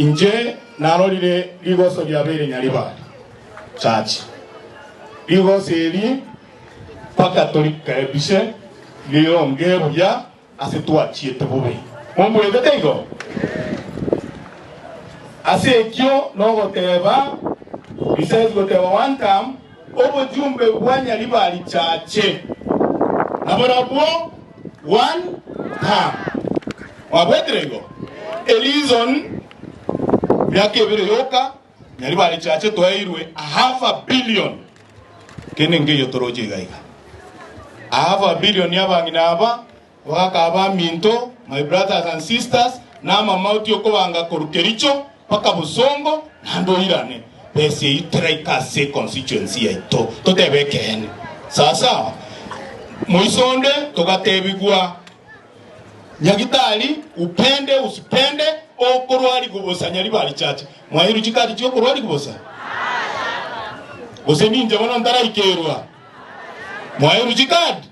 Inche narorire rigoso riabeire Nyaribari Church. Rigoso eri mpaka torikaebise rironge buya ase twachiete bobe. Mombuete taigo? Ase ekio nogoteba, besides goteba one term, obojumbe bwa Nyaribari Church naborobwo one term. Mwabwetire igo? E reason miaka ebere yoka Nyaribari Church twaeirwe a half a billion. Kende nkeiyo toroche iga iga. A half a billion abang'ina aba, abagaka abaminto, my brothers and sisters, na amamauti okobanga korwa Kericho mpaka Bosongo naende oirane. Besa eyio teraika ase econstituency yaito totebe ekeene. Sawasawa? Moiso onde togatebigwa Nyagitari upende usipende okorwarigwa bosa Nyaribari Church. Mwairwe chikadi chiokorwarigwa bosa? Gose ninche bono ntaraikerwa? Mwairwe chikadi?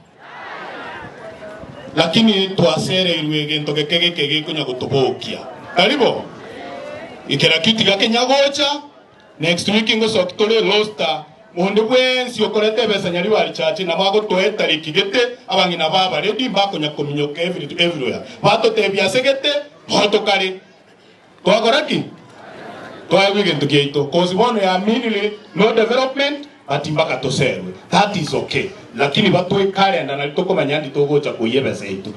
Lakini twasereirwe egento geke geke gekonya gotobokia. Tari bo? Ekerakio tiga kenya gocha. Next week ngosoki tore roster onde bwensi okoreta ebesa Nyaribari Church nabo agotoa etariki gete abang'ina baba ready mbakonya kominyoka everywhere batotebia ase gete bono tokare twakora ki? Twaegwa egento kiaito cause bono yaminire no development but mpaka toserwe that is okay lakini batoe calendar nari tokomanya ndi togocha koyia ebesa yaito.